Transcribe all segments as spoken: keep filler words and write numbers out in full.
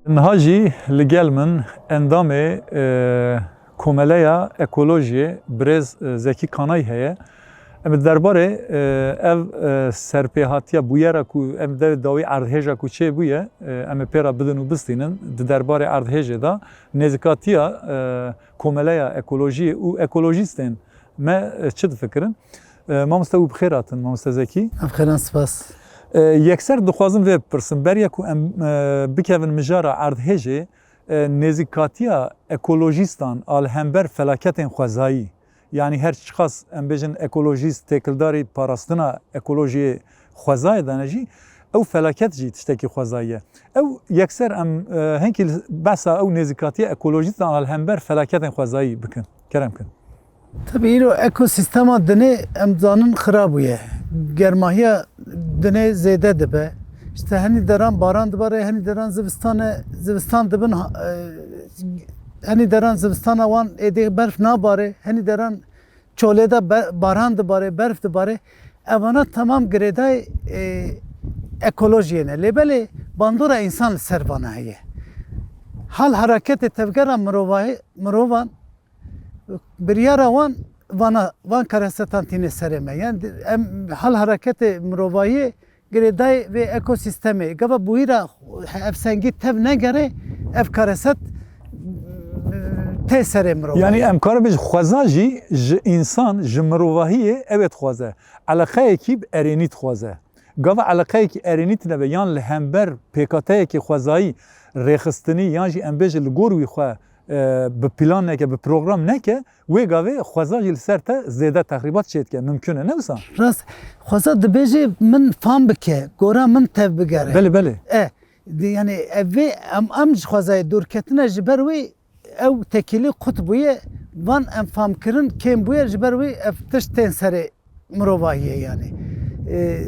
Niha jî li gel min endamê, e, Komeleya Ekolojiyê birêz, e, Zekî Kanay heye. Em ê derbarê, e, ev, e, serpêhatiya bûyera ku em dev dawî erdhêja ku çêbûye, e, em ê pê re bidin û bistînin. Di derbarê erdhêjê de nêzîkatiya, e, Komeleya Ekolojiyê û ekolojîstên me, e, çi difikirin? E, mamoste, wî bi xêr hatin, mamoste Zekî. Ev xêran, spas. E, yekser dixwazim vê bipirsim, beriya ku em, e, bikevin mijara erdhêjê, e, nêzîkatiya ekolojîstan a li hember felaketên xwezayî, yanî her çiqas em bêjin ekolojîst têkildarî parastina ekolojiyê xwezayê de ne jî, ew felaket jî tiştekî xwezayî ye. Ew yekser em, e, hinkî li behsa ew nêzîkatiya ekolojîstan a li hember felaketên xwezayî bikin. Kerem kin. Tabii îro ekosîstema dinê em zanin xira bûye. Germahiya dinê zêde dibe. İşte henî deran baran dibare, henî deran zivistane, zivistan dibin, ha-, e, henî deran zivistana wan êdî berf nabare, henî deran çolê de be-, baran dibare, berf dibare. Evana tamam girêdayê, e, ekolojiyê ne. Lê belê bandora însan li ser vana heye. Hal hareketê tevgera mirovahî-, mirovan biryara wan vana, van karesetan tîne serê me. Yani em hal hareketê mirovayî girêdayê vê ekosîstemê. Gava bûyîra evsengî tev negere, ev kareset tê serê mirovayî. Yani em karin bêjin xweza jî ji însan, ji mirovahiyê ew ê dixwaze. Eleqeyekî bi erênî dixwaze. Gava eleqeyekî erênî tine be yan li hember pêkateyekê xwezayî rêxistinî yan jî em bêjin li gor wî xwe, e, bi plan neke, bi program neke, wê gavê xweza jî li ser te zêde texrîbat çêdike. Mimkun e, ne wisa? Rast. Xweza dibêje min fam bike, gora min tev bigere. Belê, belê. E, di-, yani ev vê em, em ji xwezayê dûr ketine, ji ber wê ew tekîlî qut bûye, van em famkirin kêm bûye, ji ber wê ev tişt tên serê mirovahiyê yani. E,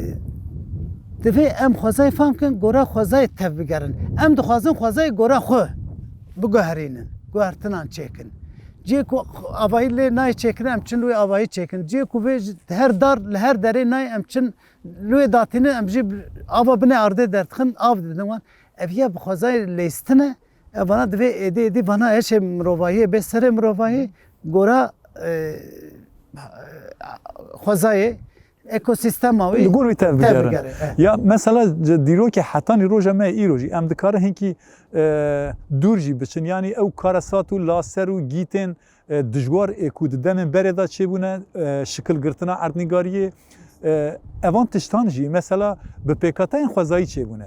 divê em xwezayê fam kin, gora xwezayê tev bigerin. Em dixwazin xwezayê gora xwe biguherînin, guhertinan çêkin. Cihê ku avayî lê nayê çêkirin, em çin li wê avayî çêkin. Cihê ku vê ji her dar, li her derê nayê, em çin li wê datînin, em jî ava binê ardê derdixin, av didin wan. Ev ya bi xwezayê lêstin e. Ev vana divê êdî êdî vana eşê mirovahiyê bê serê mirovahî, gora, e, xwezayê, ekosîstema wî li gor wî tev tev bigere. Bigere, e. Ya mesela, c-, dîrokê hetanî roja me îro jî em dikarin hinkî, e, dûr jî biçin. Yanî ew karesat û laser û gîtên, e, dijwar ê ku di demên berê de çêbûne, e, şikilgirtina erdnîgariyê, e, evan tiştan jî mesela bi pêkateyên xwezayî çêbûne.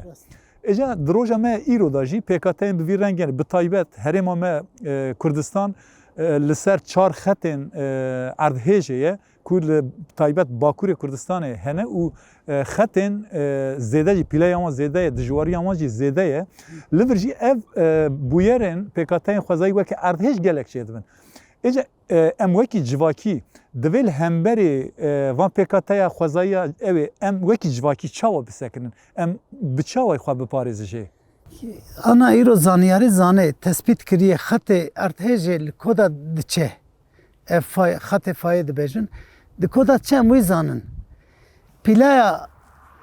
Êca di roja me îro de jî pêkateyên bi vî rengê ne, bi taybet herêma me, e, Kurdistan, e, li ser çar xetên, e, erdhêjê ye ku li taybet Bakurê Kurdistanê hene û, e, xetên, e, zêde jî, pîleya wan zêde ye, dijwariya wan jî zêde ye. Li vir jî ev, e, bûyerên pêkateyên xwezayî weke erdhêj gelek çêdibin. Êca, e, em wekî civakî divê li hemberê, e, van pêkateya xwezayî ya ew ê em wekî civakî çawa bisekinin? Em bi çawa xwe biparêzin jê? Ana îro zaniyarî zanê, tespît kiriye, xetê erdhêjê li koda diçe. Ev fay-, xetê fayê dibêjin. Di koda diçe em wî zanin. Pîlaya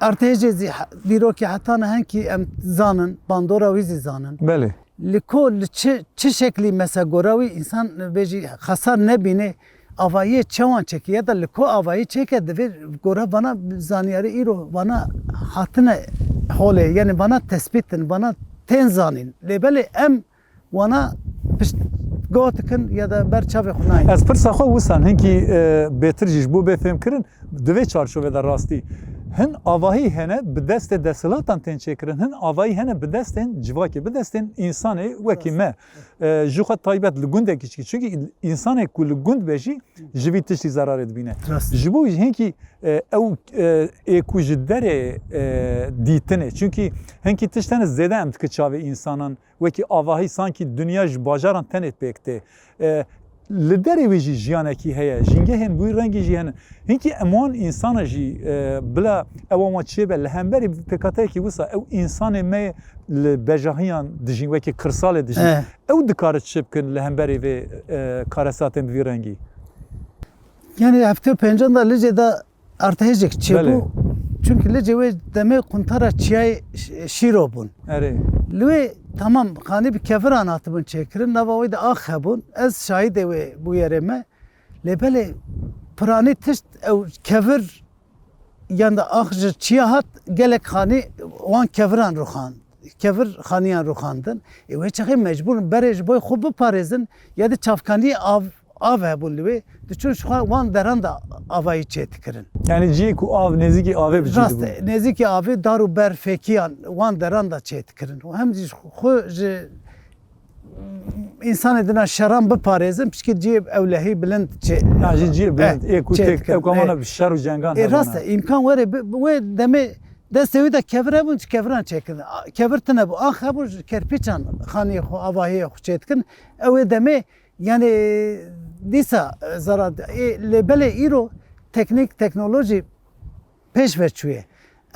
erdhêjê zî he-, dîrokê hetan hinkî em zanin, bandora wî zî zanin. Belê. Li ku, li çi, çi şeklî mesela gora wî însan bêjî xesar nebîne, avayiyê çawan çekî ya da li ku avayî çêke divê gora vana zaniyarî îro vana hatine holê, yani vana tespîtin, vana tên zanîn. Lê belê em wana piştgot dikin ya da ber çavê xwe nayîn. Ez pirsa xwe wisan hinkî, e, bêtir jî ji bo bê fêmkirin, di vê çarçovê de rastî hin avahî hene bi destê desthilatan tên çêkirin, hin avahî hene bi destên civakê, bi destên însanê wekî me. E, ji xwe taybet li gundekî çikî. Çunkî însanê ku li gund be jî ji vî tiştî zerarê dibîne. Rast. Ji bo jî hinkî, e, ew, e, ê ku ji derê, e, dîtinê. Çunkî hinkî tişt hene zêde em dike çavê însanan. Wekî avahî sankî dinya ji bajaran tenê pêk tê. E, li derê wê jî jiyanekî heye, jîngehên bi wî rengî jî hene. Hinkî em wan însana jî, e, bila ewa wan çêbe, li hemberî pêkateyekî wisa ew însanê me li bejahiyan dijîn, wekî kirsalê dijîn. Eh. Ew dikare çi bikin li hemberî vê, e, karesatên bi vî rengî? Yani heftê û pêncan de Licê de erdhêjek çêbû. Belê. Çunki Licê wê demê quntara çiyayê ş-, şîro bûn. Erê. Li wê, tamam, xanî bi keviran hatibûn çêkirin, nava wê de ax hebûn. Ez şahidê wê bûyerê me. Lê belê piranî tişt ew kevir, yan da ax ji çiya hat, gelek xanî wan keviran rûxand. Kevir xaniyan rûxandin. Ê wê çaxê mecbûr in berê ji bo xwe biparêzin, ya di çavkaniyê av, av hebûn li wê, diçûn ji xwe wan deran de avayî çêdikirin. Yani cihê ku av, nêzîkî avê bi cî Rast dibûn. E, nêzîkî avê dar û ber fêkiyan wan deran de çêdikirin. Û hem jî xwe ji însanê dina şeran biparêzin, pişkî cihê ewlehî bilind çê-, Ya jî cihê bilind, Eh, ê ku têk, çêdikirin. Ew kamana Eh. bi şer û cengan Ê, hebûna. Rast e, îmkan were bi, bi wê demê destê wî de kevir hebûn, ji keviran çêkirin. A, kevir tine bû, ax hebûn, ji kerpîçan xaniyê xwe, avahiyê xwe çêdikirin. Ew ê demê, yani, dîsa, e, zarar, ê, lê belê îro teknîk, teknolojî pêş ve çûye.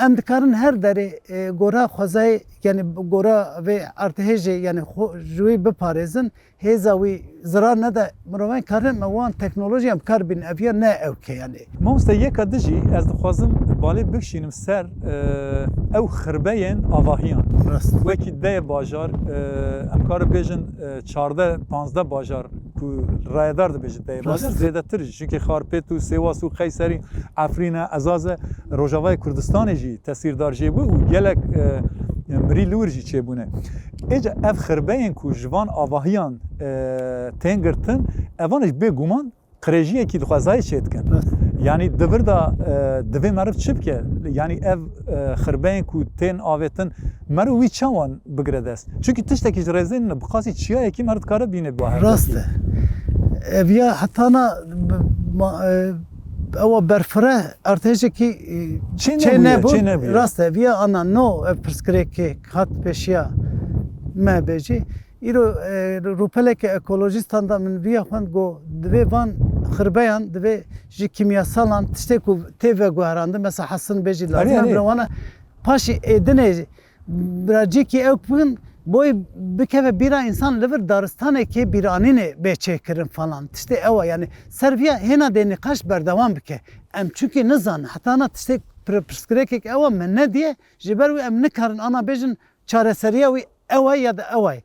Em dikarin her derê, e, gora xwezayê, yani gora vê erdhêjê, yani xwe ji wî biparêzin, hêza wî zirar nede mirovên, karin me wan teknolojiyan bi kar bînin, ev ya ne ewke yani. Mamoste, yeka dijî ez dixwazim balê bikişînim ser, e, ew xirbeyên avahiyan. Rast. Wekî deyê bajar, e, em kare bêjin, e, çardeh panzdeh bajar ku rayedar dibêjin deyê bajar, Rast. Zêdetir jî. Çünkü Xarpêt û Sêwas û Qeyserî, Efrîne, Ezaze, Rojavayê Kurdistanê jî tesîrdar jê bû û gelek, e, mirî li wir jî çêbûne. Êca ev xirbeyên ku ji van avahiyan, e, tên girtin, evan jî bêguman qirêjiyekî dixwazayê çê dikin. Rast. Yanî di vir de, e, divê meriv çi bike? Yanî ev, e, xirbeyên ku tên avêtin, meriv wî çawan bigire dest? Çünkü tiştekî ji rêzê nîne, bi qasî çiyayekî meriv dikare bîne bi hev Rast e. Ev ya hetana b-, ma-, e, ewa berfireh erdhêjekî, e, Çê çê nebûye, nebûn. Çê nebûye. Rast e, ev ya ana no ev pirsgirêkê hat pêşiya me bêjî. Îro, e, rûpeleke ekolojîstan da min viya xwend, got, divê van xirbeyan, divê ji kîmyasalan tiştê ku tê veguherandin, mesela hesin bêjî, lazim Erê, e erê. bira wana paşî êdinê biracîkî ew bikin, boy bikeve bîra însan li vir daristanekê bîranînê bê çêkirin falan. Tiştê ew e, yani ser viya hêna dê nîqaş berdewam bike. Em çunkî nizanin, heta na tiştê pir-, pirsgirêkek ew e me nediye, ji ber wî em nikarin ana bêjin çareseriya wî ew e ya da ew e.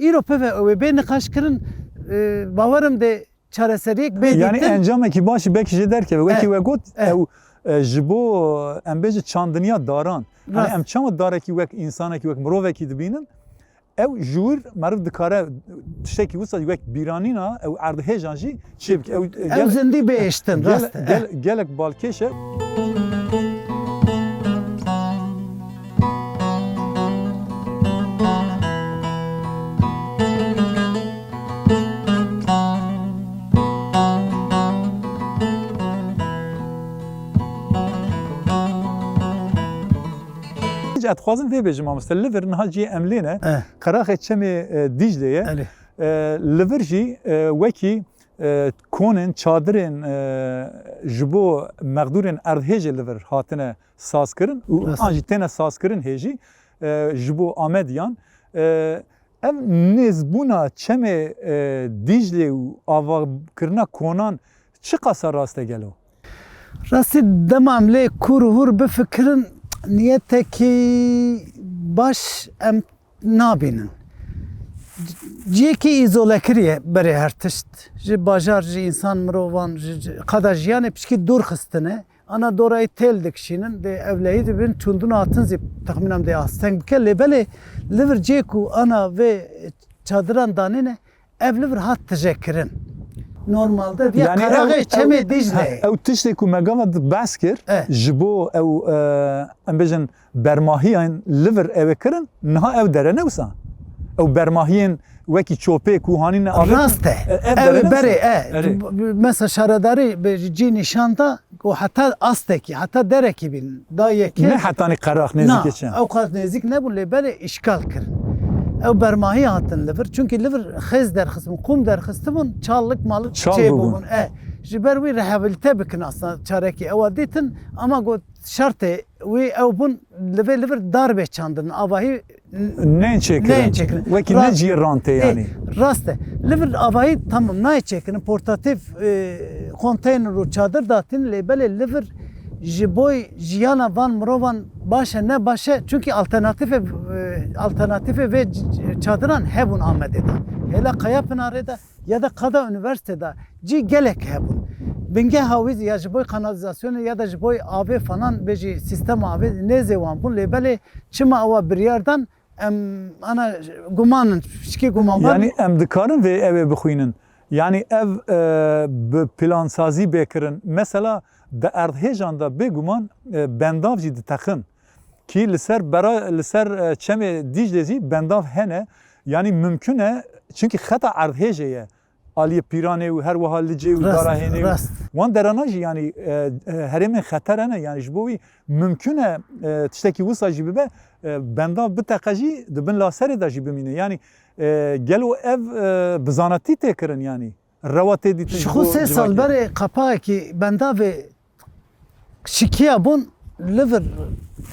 Îro peve ew ê bê niqaş kirin, e, bawerim dê çareseriyek bê Yani dîtin. encamekî baş belkî jê derkeve. Wekî Eh, we got, eh. ew, e, ji bo, em bêjin çandiniya daran. Hani Rast. em çawa darekî wek însanekî, wek mirovekî dibînin? Ew ji wir meriv dikare tiştekî wisa wek bîranîna ew erdhêjan jî çê bike. Ew, e, Ew gel-, zindî bêhiştin, gel-, rast e. gel-, gelek balkêş e. Ez dixwazim vê bêjim, mamoste. Li vir niha cihê em lê ne. Eh. Qeraxê çemê, e, Dîclê ye. Erê. E, li vir jî, e, wekî, e, konên, çadirên, e, ji bo mexdûrên erdhêjê li vir hatine sazkirin û Rast. an jî têne sazkirin hê jî, e, ji bo Amediyan. E, ev nêzbûna çemê, e, Dîclê û avakirina konan çiqasa rast e gelo? Rastî dema em lê kûr û hûr bifikirin, niyetekî baş em nabînin. Ciyekî îzolekirî ye berê her tişt. Ji bajar, ji însan, mirovan, ji, ji qada jiyanê piçkî dûr xistine. Ana dorayê têl dikişînin, dê ewlehî dibin, çûndin hatin zî texmînan dê asteng bike. Lê belê li vir cê ku ana vê çadiran danîne, ev li vir hat tijekirin. Normalde viya Yani qeraxê ew, çemê ew, Dîcleyê. ha, ew tiştê ku me gava di behs kir, Eh. ji bo ew, e, em bêjin bermahiyên li vir ew ê kirin, niha ew dere ne wisa. Ew bermahiyên wekî çopê ku hanîne avê Rast e. e, ev Ew dere ne berê, wisa. e, Erê. b-, b-, mesela şaredarî bi cî nîşan da, û heta astekî, heta derekî bîn, da yekê. Ne hetanî qerax Na, nêzîkê çi? ew qas nêzîk nebûn, lê berê îşgal kirin. Ew bermahî hatin li vir. Çunkî li vir xêz derxistibûn, qûm derxistibûn, çallik malik Çal çê bûbûn. bûbûn. E, ji ber wî rehabilite bikin aslında çarekî ewa dîtin, ama got şertê wî ew bûn, li vê li vir dar bê çandin, avahî Nên çêkirin. Nên çêkirin. Wekî Rast. ne cî rantê Ê, yanî. Rast e. Li vir avahî tamam nayê çêkirin. Portatif, e, konteyner û çadir datin, lê belê li vir Ji bo jiyana van mirovan baş e, ne baş e? Çunkî alternatîfê, e, alternatîfê vê c-, çadiran hebûn Amedê de. Hêla Kayapinarê de ya da qada unîversîtê de cî gelek hebûn. Bingeha wî ya ji bo kanalîzasyonê ya da ji bo avê falan bêjî sîstema avê nêzê wan bûn. Lê belê çima ewa biryar dan? Em ana guman in, pişkî guman ban. Yanî em dikarin vê ew ê bixwînin. Yanî ev, e, bi plansazî bê kirin. Mesela di erdhêjan de bêguman, e, bendav jî diteqin. Kî li ser bera, li ser, e, çemê Dîclê jî bendav hene. Yanî mimkun e, çunkî xeta erdhêjê ye. Aliyê Pîranê û her wiha Licê û Rast, Darahênê û rast. wan derana jî, yanî, e, e, herêmên xeter hene, yanî ji bo wî mimkun e, e, tiştekî wisa jî bibe, e, bendav biteqe jî di bin laserê de jî bimîne. Yanî, e, gelo ev, e, bi zanatî tê kirin, yanî rewa tê dîtin ji Ji xwe bo sê sal civakê? Berê qapayekî bendavê şikiya bûn, li vir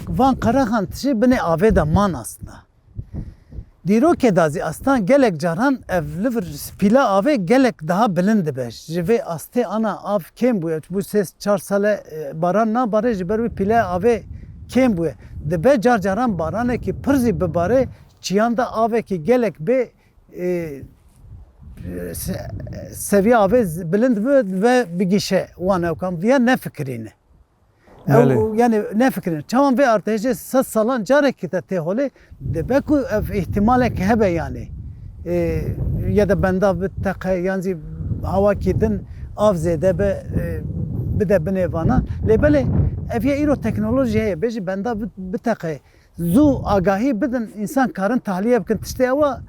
van qerexan tişî binê avê de man aslında. Dîrokê de zî astan gelek caran ev li vir pîla avê gelek daha bilind dibe. Ji vê astê ana av kêm bûye. Bû sê çar sale, e, baran nabare, ji ber wî pîla avê kêm bûye. Dibe car caran baranekî pir zî bibare, çiyan de avekî gelek bê, e, se-, seviya avê z-, bilind bibe ve bigîşe wan ewkan viya nefikirîne. Ew, Belê. yanî nefikirin. Çawan vê artêşê sed salan carekî te tê holê, dibe ku ev îhtimalek hebe yanî. E, ya da benda biteqe, yan zî hawakî din av zêde be, e, bide binê vana. Lê belê ev ya îro teknolojî heye, bêjî benda bi-, biteqe. Zû agahî bidin, însan karin tahliye bikin, tiştê ewa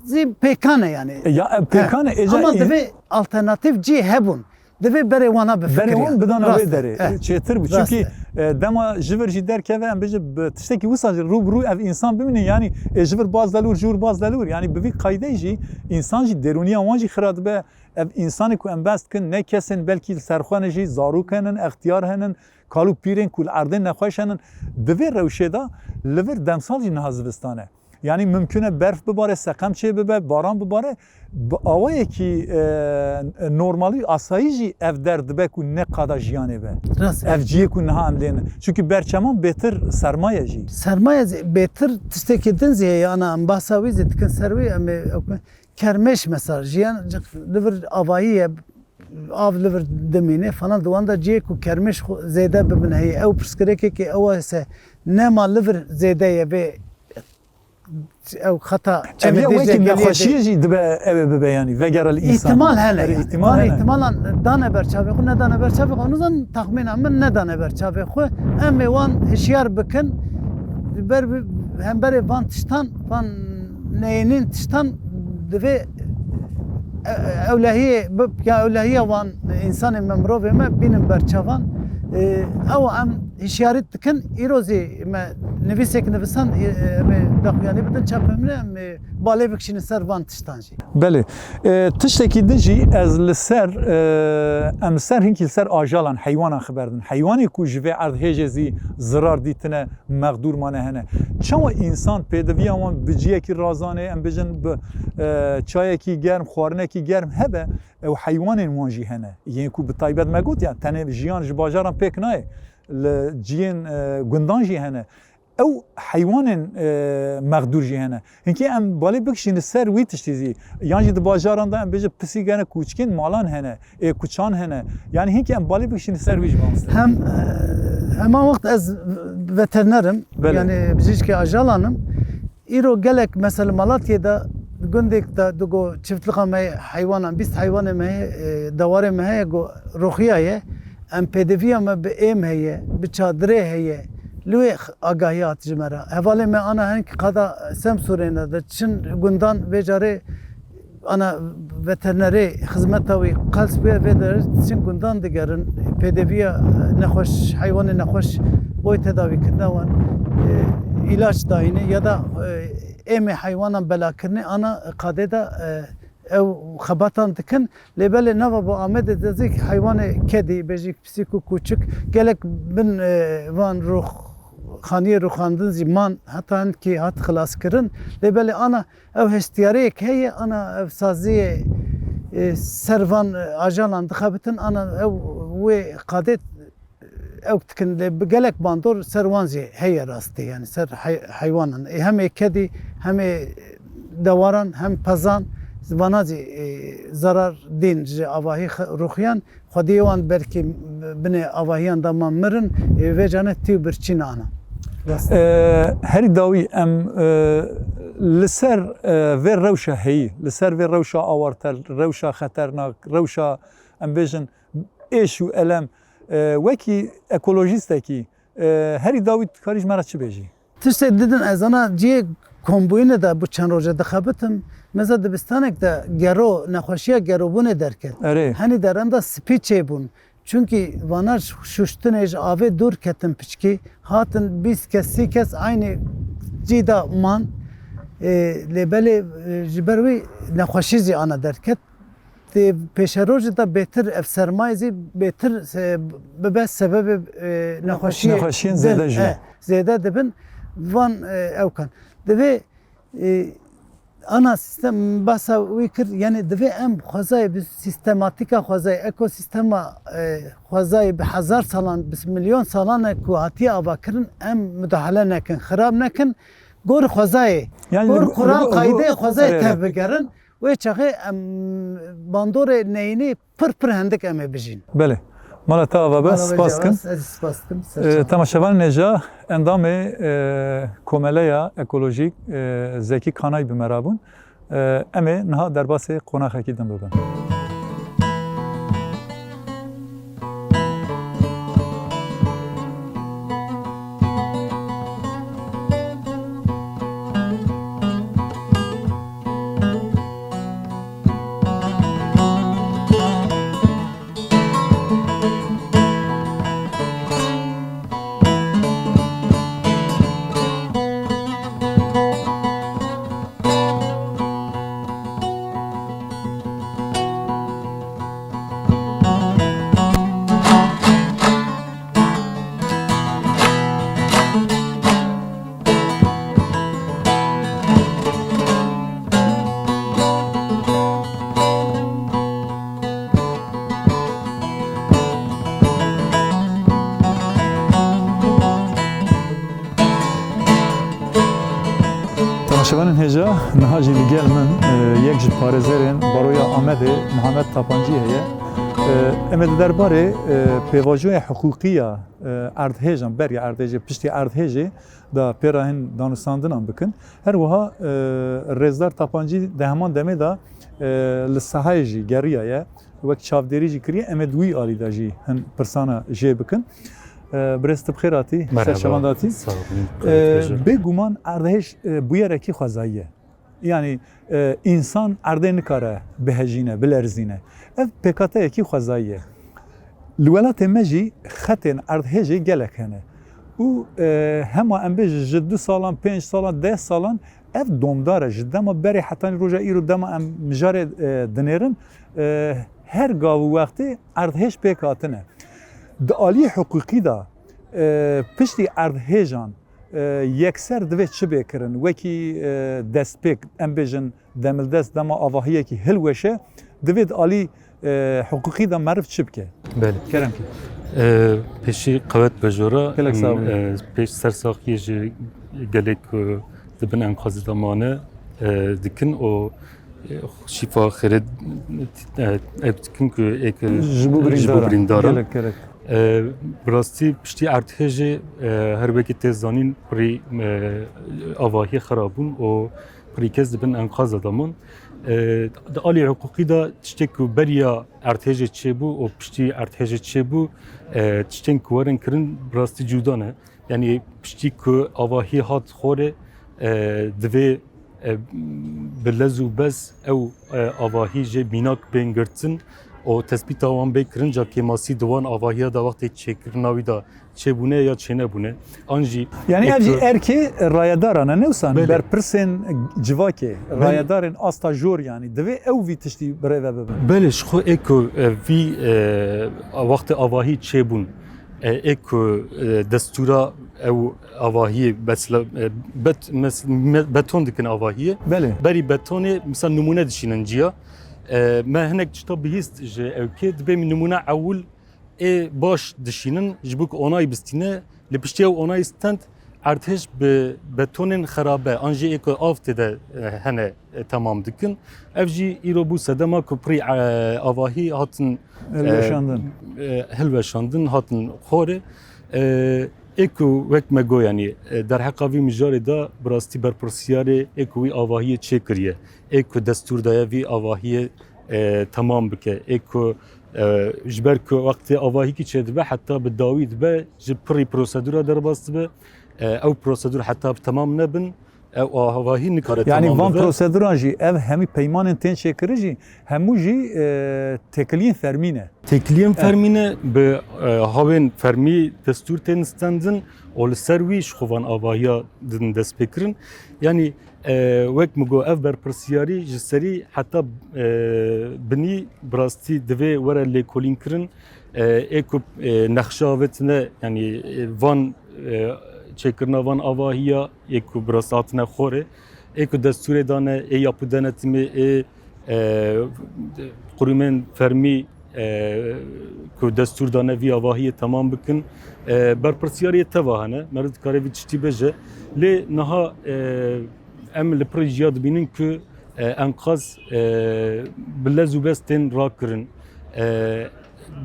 zî pêkan e yanî. E, ya, e, pêkan e, He. êca Ama in- divê alternatîf cî hebûn. Divê berê wana bifikirî. Berê wan bidana Rast wê e. derê. Eh. Çêtir bû. Rast Çimkî, e. e, dema ji vir jî derkeve, em bêjin bi tiştekî wisa jî rû bi rû ev însan bimînin, yanî, e, ji vir baz delûr, ji wir baz delûr. Yanî bi vî qaydeyê jî însan jî derûniya wan jî xira dibe. Ev însanê ku em behs dikin, ne kesên belkî li ser xwe ne jî zarok henin, extiyar henin, kal û pîrên ku li erdên nexweş henin. Di vê rewşê de li vir demsal jî niha zivistan e. Yanî mimkun e berf bibare, seqem çê bibe, baran bibare. Bi awayekî, e, normalî, asayî jî ev der dibe ku ne qada jiyanê be. Rast. Ev cihê ku niha em lê ne. Çimkî berçeman bêtir sermaye jî. Sermaye zî bêtir tiştekî din zî heye, ana em bahsa wî zî dikin ser wî, em ê, kermêş mesela, jiyan li vir avayî ye, av li vir dimîne falan, di wan de cihê ku kermêş xwe zêde bibin heye. Ew pirsgirêkekê ew ise nema li vir zêde ye vê ew xeta Ev ya çemê wekî Dîcle geliyê nexweşiyê de jî dibe ew ê bibe, yanî vegere li însan. Îhtimal hene Erê, yani. îhtimal Van hene. îhtimalan dane ber çavê xwe, nedane ber çavê xwe. Onu zan taxmîna min nedane ber çavê xwe. Em ê wan hişyar bikin. Ber bi-, hemberê van tiştan, van neyênîn tiştan divê e-, e-, ewlehiyê bi-, ya ewlehiya wan însanê me, mirovê me bînin ber çavan. E, ew em hişyarî dikin. Îro zî me nivîsek nivisan, e, em ê daxuyanî bidin çapemine, em ê balê bikişînin ser van tiştan jî. Belê. E, tiştekî din jî ez li ser, e, em li ser hinkî li ser ajalan, heywanan xeber din. Heywanê ku ji vê erdhêjê zî zirar dîtine, mexdûr mane hene. Çawa însan pêdiviya wan bi ciyekî razanê, em bijin bi, e, çayekî germ, xwarinekî germ hebe, ew heywanên wan jî hene. Yên ku bi taybet me got, ya tenê jiyan ji bajaran pêk nayê, li ciyên, e, gundan jî hene. Ew heywanên, e, mexdûr jî hene. Hinkî em balê bikişîne ser wî tiştî zî. Yan jî di bajaran de em bêjin pisîk hene, kûçikên malan hene, ê kuçan hene. Yanî hinkî em balê bikişîne ser wî jî, mamoste. Hem, e, heman wext ez veteriner im. Belê. Yanî bijîşkê ajalan im. Îro gelek mesela Malatyê de gundek de digo çiftlixa me heywanan, bîst heywanê me heye, e, dewarê me heye, go roxiya ye. Em pêdiviya me bi êm heye, bi çadirê heye. Li wê x-, agahiya hat ji me re. Hevalê me ana hin qada Semsûrê ne de çin gundan vê carê ana veterinerê xizmeta wî qels bûye vê derê çin gundan digerin. Pêdiviya nexweş, heywanê nexweş boy tedawîkirina wan, e, îlaç dayîne ya da, e, êmê heywanan belakirinê ana qadê de, e, ew xebatan dikin. Lê belê nava bo Amedê de zî heywanê kedî, bêjî pisîk û kûçik gelek bin, e, van rûxxaniyê rûxandin zî man, heta hinkî hat xilaskirin. Lê belê ana ew hestiyariyek heye, ana ev saziyê, e, ser van, e, ajalan dixebitin, ana ew wê qadê, e, Ew dikin lê bi gelek bandor ser wan jî heye rastî, yani ser hey-, heywanan. Ê hemê kedî, hemê dewaran, hem pezan, vana jî, ê, zarar dîn ji avahî xe-, rûxiyan, xwediyê wan belkî binê avahiyan da man mirin, ê, vê canê tî û birçî nana. Rast. E, herî dawî em, e, li ser, e, vê rewşa heyî, li ser vê rewşa awartel, rewşa xeternak, rewşa, em bêjin, êş û elem, e, wekî ekolojîstekî, e, herî dawî dikarî ji me re çi bêjî? Tiştê didin ez ana cihê kombûyînê de bû çend roje dixebitim. Meza dibistanek de gero, nexweşiya gerobûnê derket. Erê. Henî derem de spî çêbûn. Çunkî vana şuştinê ji avê dûr ketin piçkî, hatin bîst kes, sî kes eynî cî de man. Ê, lê belê, e, ji ber wî nexweşî zî ana derket. Di pêşerojê de bêtir ev sermayê zî bêtir, e, bibe sebebê, e, nexweşiyê Nexweşiyên din, zêde jî. E, zêde dibin van, e, ewkan. Divê, e, ana sîstem basa wî kir, yani divê em xwezayê bi sîstematîka xwezayê, ekosîstema, e, xwezayê bi hezar salan, bi milyon salan e ku hatiye avakirin, em mudahale nekin, xirab nekin, gor xwezayê, Yani gor li, qural li, li, qaydeyê xwezayê evet. Tev bigerin. Wê çaxê em bandorê neyînî pir pir hendik em ê bijîn. Belê. Mala te ava be, Mala we spas dikim. Cevaz, ez spas dikim. Ser Ee, çavan. Temaşevanên hêja, endamê, e, Komeleya Ekolojîk, e, Zekî Kanay bi me re bûn. E, em ê niha derbasê qonaxekî din bibin. Temaşevanên hêja, niha jî li gel min, e, yek ji parêzerên Baroya Amedê, Mihemed Tapancî heye. E, em ê di derbarê, e, pêvajoya hiqûqî ya, e, erdhêjan, beriya erdhêjê, piştî erdhêjê da pê re hin danûstandinan bikin. Her wiha, e, Rêzdar Tapancî di heman demê de, e, li sahayê jî geriyaye. Wek çavdêrî jî kiriye, em ê di wî alî de jî hin pirsana jê bikin. E, birêz, tu bi xêr hatî, ser Merhaba. Çavan de hatî. Sağ olun. E, Bêguman erdhêj, e, bûyerekî xwezayî ye. Yanî, e, însan erdê nikare bihejîne, bilerzîne. Ev pêkateyekî xwezayî ye. Li welatê me jî xetên erdhêjê gelek hene. Û, e, hema em bêjin ji du salan, pênc salan, deh salan ev domdar e. Ji dema berê hetanî roja îro dema em mijarê, e, dinêrin, e, her gav û wextê erdhêj pêk hatine. Di aliyê hiqûqî de, e, piştî erdhêjan, e, yekser divê çi bê kirin? Wekî, e, destpêk, em bêjin, demildest dema avahiyekî hilweşe, divê di alî, e, hiqûqî de meriv çi bike? Belê. Kerem ke. E, pêşî qewet be jora. Gelek sağ ol. E, pêş sersaxiyê ji gelek, e, di bin enqazê de mane, e, dikin û, e, şîfa xêrê, e, ev dikin ku êk, e, Ji bo ji bo birîndaran. birîndaran. Gelek, gelek. E, bi rastî piştî erdhêjê, e, her wekî tê zanîn pirî, e, avahî xira bûn û pirî kes di bin enqaza de man. E, di alî hiqûqî de tiştê ku beriya erdhêjê çêbû û piştî erdhêjê çêbû, e, tiştên ku werin kirin bi rastî cuda ne. Yanî piştî ku avahî hat xorê, e, divê, e, bi lez û bez ew, e, avahî jê mînak bên girtin û tespîta wan bê kirin, ca kêmasî di wan avahiya de wextê çêkirina wî de çêbûne ya çênebûne. An jî Yanî ev jî erkê rayedaran e, ne wisa? Belê. Berpirsên civakê, Belê. rayedarên asta jor, yanî divê ew vî tiştî birêve bibin. Belê, ji xwe ê ku, e, vî, e, wextê avahî çêbûn, e, ê ku, e, destûra ew avahiyê, mesela, e, bet-, mes-, me-, beton dikin avahiyê. Belê. Berî betonê, mesela, nimûne dişînin ciya. E, me hinek tişta bihîst ji ewkê, dibê min nimûne ewil ê baş dişînin, ji bo ku onayî bistîne, li piştî ew onayî stend, erdhêj bi betonên xerabe, an jî ê ku av tê de, e, hene, e, temam dikin. Ev jî îro bû sedema ku pirî, e, avahî hatin, e, Hilweşandin. e, hilweşandin, hatin xorê. E, ê ku wek me got, yanî, e, derheqa vî mijarê de bi rastî berpirsiyarê ê ku wî avahiyê çêkiriye, ê ku destûr daye vî avahiyê, e, temam bike, ê ku, e, ji ber ku wextê avahîkî çêdibe, heta bi dawî dibe, ji pirî prosedûra derbas dibe. E, ew prosedûr heta bi temam nebin, ew avahî nikare Yani temam van bibe. proseduran jî, ev hemî peymanên tên çêkirin jî, hemû jî, e, têkiliyên fermî ne. Têkiliyên Evet. fermî ne, bi, e, hawên fermî destûr tên stendin û li ser wî ji xwe van avahiya din destpêkirin. Yanî, e, wek min got, ev berpirsiyarî ji serî heta, e, binî bi rastî divê were lêkolînkirin. E, ê ku, e, nexşe avêtine, yanî, e, van, e, çêkirina van avahiya, ê ku bi rastî hatine xorê, ê ku destûrê dane, ê yap û denetimê, ê, e, qurûmên fermî, e, ku destûr dane vî avahiyê temam bikin. E, berpirsiyariyê teva hene, meriv dikare vî tiştî bêje. Lê niha, e, em li pirî ciya dibînin ku, e, enqaz, e, bi lez û bez tên rakirin. E,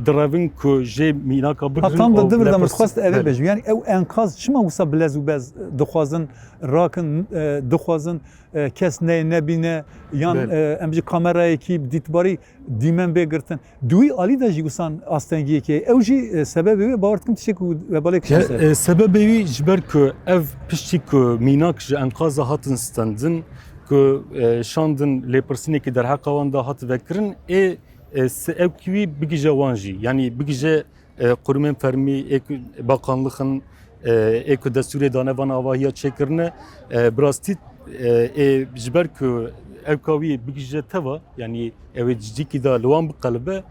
direvin ku jê mînaka Ha, bigirin tam da û di vir de min lepirsî-, dixwest eve Belê. bêjim. Yani ew enqaz çima wisa bi lez û bez dixwazin rakin, e, dixwazin, e, kes neyê nebîne, yan, Belê. e, em ji kamerayekî bi dîtbarî dîmen bê girtin. Di wî alî de jî wisan astengiyekê. Ew jî, e, sebebê wê bawer dikim tiştek û vebalê Ya, kişî ser. e, sebebê wî ji ber ku ev piştî ku mînak ji enqaza hatin stendin, ku, e, şandin lêpirsînekî derheqa wan de hat vekirin, ê, e, se-, ew kî wî bigije wan jî. Yanî bigije, e, qurûmên fermî, ê ku bakanlixin, e, ê ku destûrê dane van avahiya çêkirine, e, bi rastî, e, ê ji ber ku ew ka wî bigije teva, yanî ew ê cîkî de li wan biqelibe,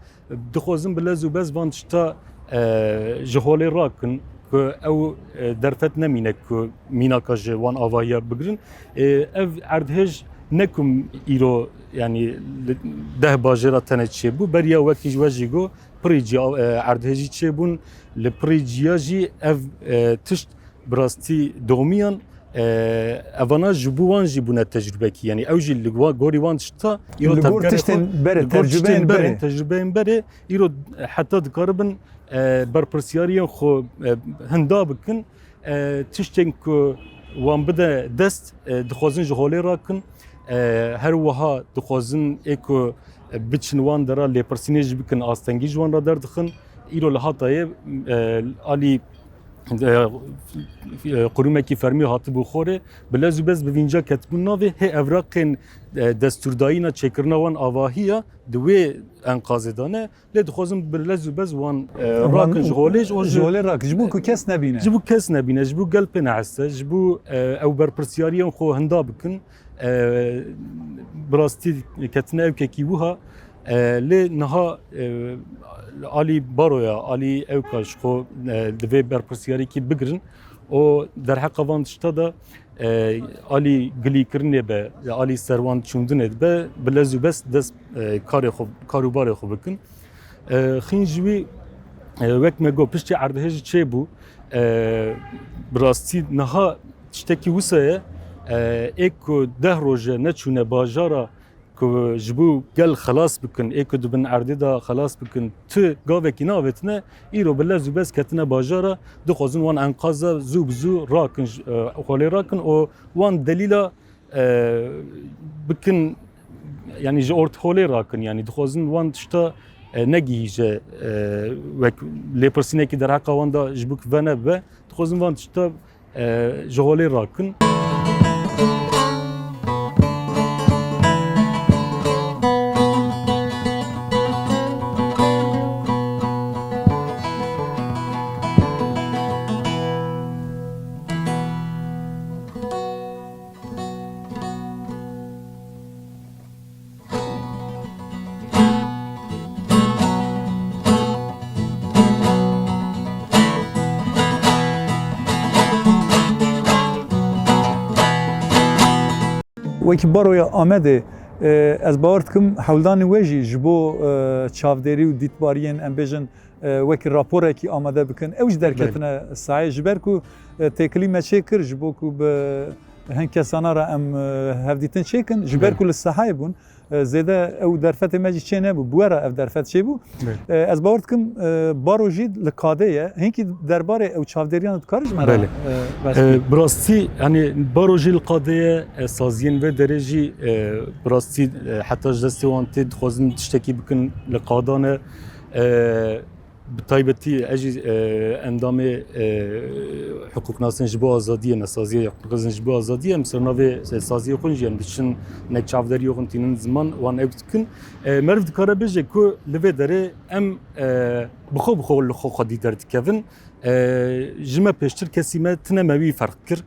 dixwazin bi lez û bez van tişta, e, ji holê rakin, ku ew, e, derfet nemîne ku mînaka ji wan avahiya bigirin. E, ev erdhêj ne ku îro, yanî li deh bajêra tenê çêbû, beriya wekî ji we jî got, pirî ciya, e, erdhêjî çêbûn, li pirî ciya jî ev, e, tişt bi rastî domiyan, e, evana ji bo wan jî bûne tecrûbekî. Yanî ew jî li wa-, gorî wan tişta îro Li gor tevgerê tiştên xwe, berê, li gor tecrûbeyên tiştên berê, berê. tecrûbeyên berê, îro heta dikaribin, e, berpirsiyariyên xwe, e, hinda bikin. E, tiştên ku wan bide dest, e, dixwazin ji holê rakin. E, her wiha dixwazin ê ku biçin wan dera lêpirsînê jî bikin, astengî ji wan re derdixin. Îro li Hatayê, e, alî, e, e, qurûmekî fermî hatibû xorê, bi lez û bez bi vînca ketibûn navê hê evraqên, e, destûrdayîna çêkirina wan avahiya di wê enqazê de ne. Lê dixwazin bi lez û bez wan, e, Wan rakin ji holê, ji, ji holê rakin, ji bo ku kes nebîne. Ji bo kes nebîne, ji bo gel pê neheste, ji bo, e, ew berpirsiyariyên xwe hinda bikin. E, bi rastî ketine ewkekî wiha. E, lê niha, e, alî baroya, alî ewka ji xwe, e, divê berpirsiyarîkî bigirin û derheqa van tişta de, e, alî gilîkirinê be, alî serwan çûndinê dibe, bi lez û bez dest, e, karê xwe, kar û barê xwe bikin. E, xîn ji wî, e, wek me got, piştî erdhêjî çêbû, e, bi rastî niha tiştekî wisa ye, e, ê ku deh roj e neçûne bajara, ku ji bo gel xelas bikin, ê ku di bin erdê de xelas bikin, tu gavekî navêtine, îro bi lez û bez ketine bajara, dixwazin wan enqaza zû bi zû rakin, e, holê rakin û wan delîla, e, bikin, yanî ji ort holê rakin, yanî dixwazin wan tişta, e, negihîje, e, wek lêpirsînekî derheqa wan de ji bo ku venebibe, dixwazin wan tişta e, ji holê rakin. Wekî Baroya Amedê, e, ez bawer dikim hewldanê we jî ji bo, e, çavdêrî û dîtbariyên, em bêjin, e, wekî raporekî amade bikin. Ew jî derketine sahayê, ji ber ku, e, têkilî me çêkir, ji bo ku bi hin kesana re em, e, hevdîtin çêkin, ji ber ku li sahayê bûn, e, zêde ew derfetê me jî çê nebû, bi we re ev derfet çêbû. E, ez bawer dikim, e, baro jî li qadê ye. Hinkî derbarê ew çavdêriyan dikarî ji me re, Belê. e, behs E, bikî? Bi rastî, hani baro jî li qadê ye, e, saziyên vê derê jî, e, bi rastî, e, heta ji destê wan tê, dixwazin tiştekî bikin, li qadan e. E, bi taybetî ez jî, e, endamê, e, hiqûqnasên ji bo azadiyê ne, saziya hiqûqnasên ji bo azadiyê, em ser navê, e, saziyê xwe jî em diçin nek çavderiyê xwe tînin ziman, wan ew dikin. E, meriv dikare bêje ku li vê derê em, e, bi xwe bi xwe li xwe xwedî derdikevin. E, ji me pêştir kesî me tine me wî ferq kir.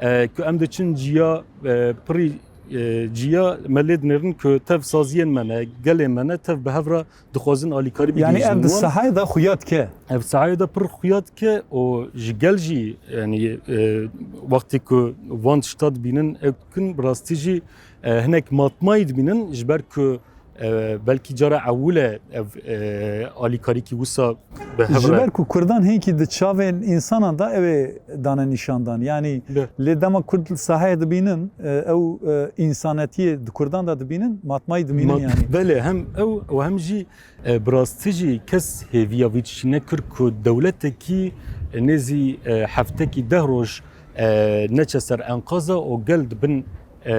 E, ku em diçin ciya, e, pirî, e, ciya me lê dinêrin ku tev saziyên me ne, gelên me ne, tev bi hev re dixwazin alîkarî bigihîjin wan. Yanî ev di sahayê de xuya dike? Ev sahayê de pir xuya dike û ji gel jî, yanî, e, wextê ku van tişta dibînin, ew dikin, bi rastî jî, e, hinek matmayî dibînin, ji ber ku, e, belkî cara ewil e ev, e, alîkarîkî wisa bi hev re. Ji ber ku Kurdan hinkî di çavên însanan de ew ê dane nîşandan. Yanî Be. lê dema Kurd li sahayê dibînin, e, ew, e, însanetiyê di Kurdan de dibînin, matmayî dibînin Mat-, yanî. Belê, hem ew û hem jî, e, bi rastî jî kes hêviya vî tiştî nekir ku dewletekî, e, nêzî, e, heftekî deh roj, e, neçe ser enqaza û gel di bin, e,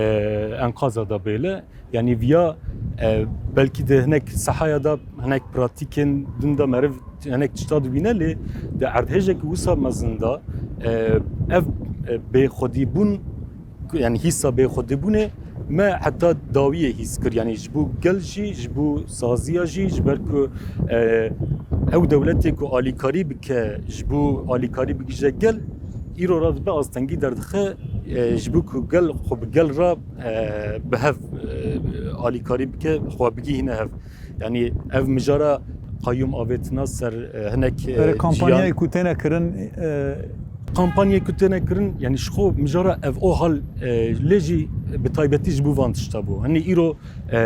enqaza de bêle. Yanî viya, e, belkî di hinek sehaya de, hinek pratîkên din de meriv hinek tişta dibîne, lê di erdhêjekî wisa mezin de, e, ev, e, bêxwedîbûn, yanî hîsa bêxwedîbûnê me heta dawiyê hîs kir. Yanî ji bo gel jî, ji bo saziya jî, ji ber ku, e, ew dewletê ku alîkarî bike, ji bo alîkarî bigihîje gel, îro re dibe astengî derdixe, e, ji bo ku gel xwe bi gel re, e, bi hev, e, alîkarî bike, xwe bigihîne hev. Yanî ev mijara qayûm avêtina ser, e, hinek, e, Berê kampanyayê ciyan ku têne kirin, e, Kampanyayê ku têne kirin, yanî ji xwe mijara ev o hal, e, lê jî bi taybetî ji bo van tişta bû. Hinî îro, e,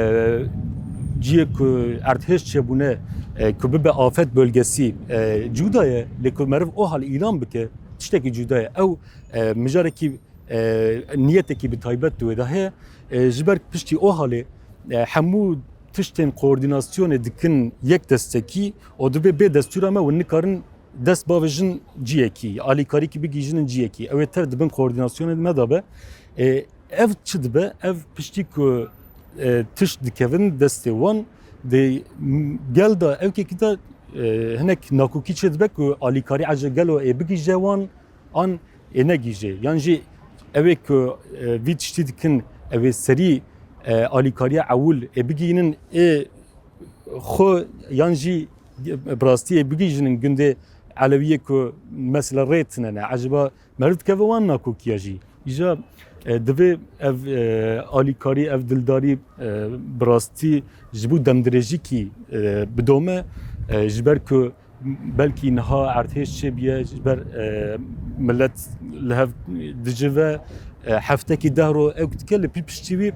ciyê ku erdhêj çêbûne, e, ku bibe afet bölgesi, e, cuda ye, lê ku meriv o hal îlan bike, tiştekî cuda ye. Ew, e, mijarekî, e, niyetekî bi taybet di wê de heye. E, ji ber piştî o halê, e, hemû tiştên koordînasyonê dikin yek destekî û divê bê destûra me hûn nikarin dest bavêjin ciyekî, alîkarîkî bigihîjin ciyekî. Ew ê tev di bin koordînasyonê me de be. E, ev çi dibe? Ev piştî ku, e, tişt dikevin destê wan, di gel de ewkekî de, e, hinek nakokî çêdibe ku alîkarî ece gelo ê bigihîje wan an ê negihîje. Yan jî ew ê ku, e, vî tiştî dikin, ew ê serî, e, alîkariya ewil ê bigihînin ê xwe yan jî bi rastî ê bigihîjinin gundê elewiyê ku mesela rê tine ne. Eciba meriv dikeve wan nakokiya jî? Îja, e, divê ev, e, alîkarî, ev dildarî, e, bi rastî ji bo demdirêjîkî, e, bidome, e, ji ber ku belkî niha erdhêj çêbûye, ji ber, e, milet li hev dicive, e, heftekî deh ro ew dike, li pî piştî wî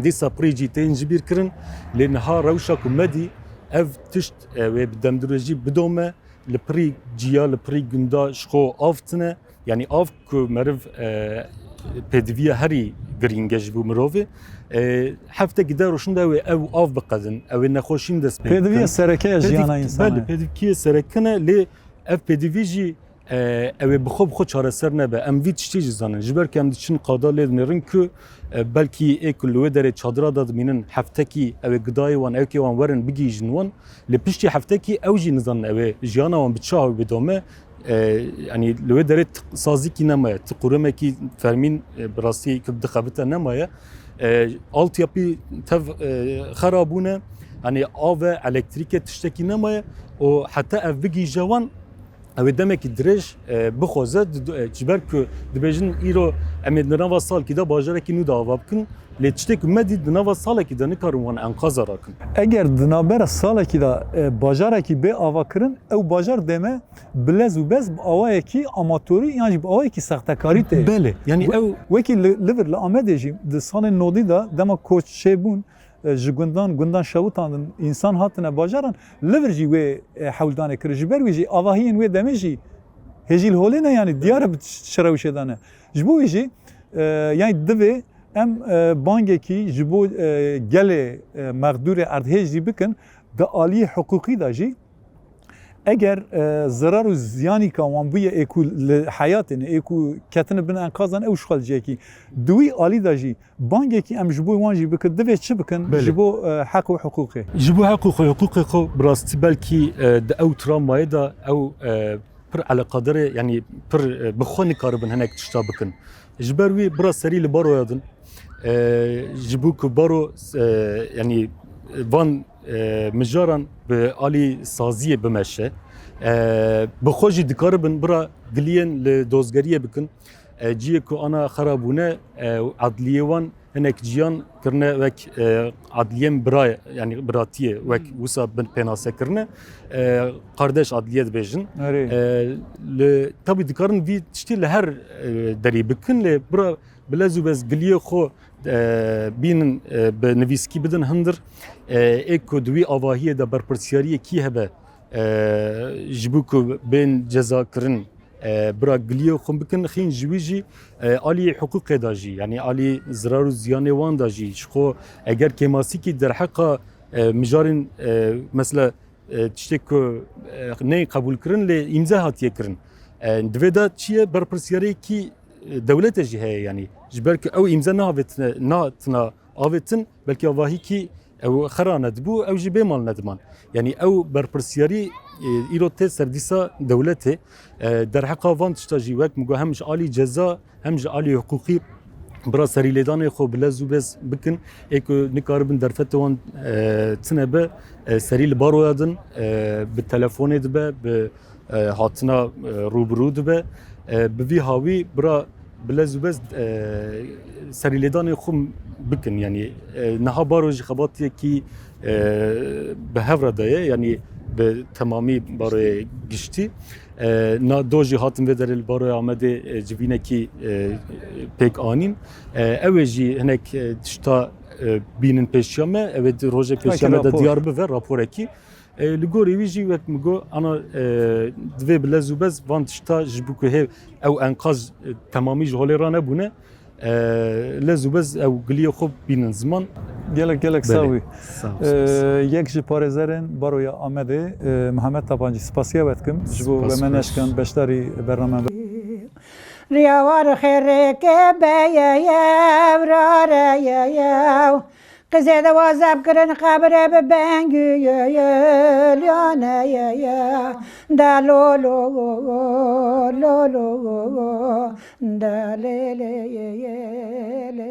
dîsa pirî jî tên ji bîr kirin. Lê niha rewşa ku me dî, ev tişt, e, wê bi demdirêjî bidome, li pirî ciya, li pirî gunda ji xwe av tine. Yanî av ku meriv, e, pêdiviya herî girîng e ji bo mirovê. E, heftekî deh roşin de ew ê ew av biqedin, ew ê nexweşîn dest pê bikin. Pêdiviya sereke ya jiyana însanê. Belê, pêdivkiyê sereke ne, lê ev pêdivî jî, e, ew ê bi xwe bi xwe çareser nebe. Em vî tiştî jî zanin. Ji ber ku em diçin qada lê dinêrin ku, e, belkî ê ku li wê derê çadira de dimînin, heftekî ew ê gidayê wan, ewkê wan werin bigihîjin wan. Lê piştî heftekî ew jî nizanin ew ê jiyana wan bi çi awê bidome. E, yanî li wê derê ti sazîkî nemaye, ti qurumekî fermîn, e, bi rastî ku dixebite nemaye. E, altyapî tev, e, xera bûne, yanî av e, elektrîk e, tiştekî nemaye û heta ev bigihîje wan, ew ê demekî dirêj, e, bixwaze, di-, e, ji ber ku dibêjin îro em ê di nava salkî de bajarekî nû de ava bikin, lê tiştê ku me dît di nava salekî de nikarin wan enqaza rakin. Eger di navbera salekî de, e, bajarekî bê avakirin, ew bajar dê me bi lez û bez bi awayekî amatorî yan jî bi awayekî sextekarî tê. Belê, yanî We-, ew wekî li, li vir li Amedê jî di salên nodî de dema koç çêbûn, e, ji gundan, gundan şewitandin, însan hatine bajaran, li vir jî wê, e, hewldanê kirin. Ji ber wî jî avahiyên wê demê jî hêjî li holê ne, yanî diyar e bi ş-, şerewişê de ne. Ji bo wî jî, e, yanî divê em, e, bangekî ji bo, e, gelê, e, mexdûrê erdhêj jî bikin, di aliyê hiqûqî de jî, eger, e, zerar û ziyanî ka wan bûye ê ku li heyatê ne, ê ku ketine bin enqazan, ew ji xwe li cihekî. Di wî alî de jî bangekî em ji bo wan jî bikin, divê çi bikin Belê. ji bo, e, heq û hiqûqê? Ji bo heq û hiqûqê xwe bi rastî belkî, e, di ew travmayê de ew, e, pir eleqadarê, yanî pir, e, bi xwe nikaribin hinek tişta bikin. Ji ber wî bira serî li baroya din, e, ji bo ku baro, e, yanî van, e, mijaran bi alî saziyê bimeşe. E, bi xwe jî dikaribin bira giliyên li dozgeriyê bikin. E, ciyê ku ana xera bûne, e, edliyê wan hinek ciyan kirine wek, e, edliyên bira, yanî biratiyê wek wisa bin pênase kirine. E, kardeş adliye dibêjin. Erê. E, li, tabî dikarin vî tiştî li her, e, derî bikin, lê bira bi lez û bez giliyê xwe, e, bînin, e, bi nivîskî bidin hindir. E, ê ku di wî avahiyê de berpirsiyariyê kî hebe, e, ji bo ku bên ceza kirin, e, bira giliyê xwe bikin, xîn ji wî jî, e, alî hiqûqê de jî, yanî alî zirar û ziyanê wan de jî, ji xwe eger kêmasîkî derheqa, e, mijarên, e, mesela, e, tiştê ku, e, neyê qebûlkirin lê îmze hatiye kirin. E, di vê de çi ye? Berpirsiyariyekî, e, dewletê jî heye, yanî ji ber ku ew îmze neavêtine, nehatina avêtin, belkî avahîkî ew xera nedibû, ew jî bê mal nediman. Yanî ew berpirsiyarî, e, îro tê ser dîsa dewletê, e, derheqa van tişta jî wek min got hem ji alî ceza hem ji alî hiqûqî bira serîlêdanê xwe bi lez û bez bikin, ê ku nikaribin derfetê wan, e, tune be, e, serî li baroya din, e, bi telefonê dibe, bi, e, hatina, e, rûbirû dibe. E, bi vî hawî bira bi lez û bez, e, serîlêdanê xwe bikin. Yanî, e, niha baro jî xebatiyekî, e, bi hev re de ye, yanî bi temamî baroyê giştî. E, na do jî hatin vê derê li baroya Amedê, e, civînekî, e, pêk anîn. E, ew ê jî hinek, e, tişta, e, bînin pêşiya me. Ew ê di rojê pêşiya me de rapor. diyar bive, raporekî. E, li gorî wî jî wek min got, ana, e, divê bi lez û bez van tişta ji bo ku hê ew enqaz, e, temamî ji holê ranebûne, e, lez û bez ew giliyê xwe bînin ziman. Gelek, gelek Belê. sawî. Sağ ol, E, sağ ol. Yek ji parêzerên Baroya Amedê, e, Mihemed Tapancî, spasiya we dikim ji bo Spas, we me spas. neşkan beşdarî bername be. Riya war xêrê ke beye yew, rare ye yew. Qizê de wazeb kirin qebre bi bengî ye ye, liyane ye ye. De lo lo, lo lo, de lê lê ye ye lê.